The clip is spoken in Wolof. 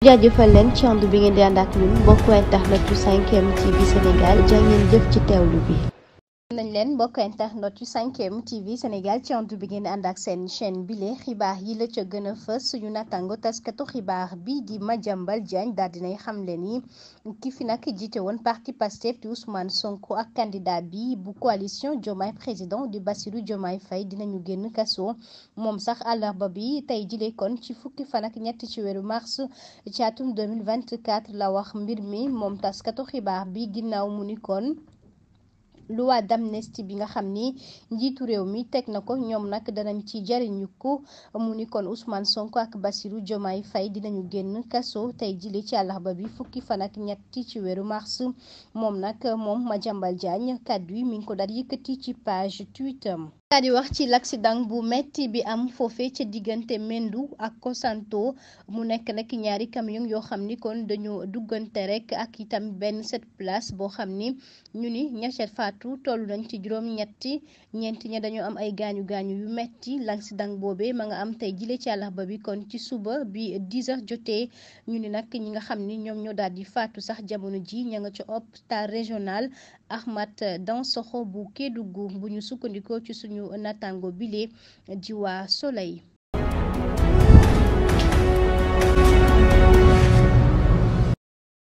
jaajëfal leen ci ànd bi ngeen di ànd ak ñun mbokku internet yu 5M TV Sénégal jaa ngeen jëf ci teewlu bi. nañ leen mbokk internet yu 5M TV Sénégal ci ànd bi ngeen ànd ak seen chaîne bile xibaar yi la ca gën a fës suñu natango taskatu xibaar bi di Madiambal Diagne daal dinay xamle ni ki fi nag jiite woon parti Pastef di Ousmane Sonko ak candidat bi bu coalition Diomaye président di Bassirou Diomaye Faye dinañu génn kaso moom sax àllarba bi tey jile kon ci fukki fan ak ñett ci weeru mars ci atum 2024 la wax mbir mi moom taskatu xibaar bi ginnaaw mu ni kon loi d'amnistie bi nga xam ni njiitu réew mi teg na ko ñoom nag danañ ci jariñu ko mu ni kon Ousmane Sonko ak Bassirou Diomaye Faye dinañu génn kaso tey jile ci àllarba bi fukki fan ak ñetti ci weeru mars moom Madiambal Diagne kàddu yi mi ngi ko daal yëkkati ci page Twitter am daal di wax ci l'accident bu metti bi am foofe ca diggante Mendu ak Kosanto mu nekk nag ñaari camion yoo xam ni kon dañoo duggante rek ak itam benn sept place boo xam ni ñu ni ña ca faatu toll nañ ci juróom-ñetti ñeenti ña dañoo am ay gaañu-gaañu yu metti l'accident boobee ma nga am tey jile ci àllarba bi kon ci suba bi 10h jotee ñu ni nag ñi nga xam ni ñoom ñoo daal di faatu sax jamono ji ña nga ca hôpital régional Ahmad Dansokho bu Kédougou bu ñu sukkandikoo ci suñu natango bile di waa Soleil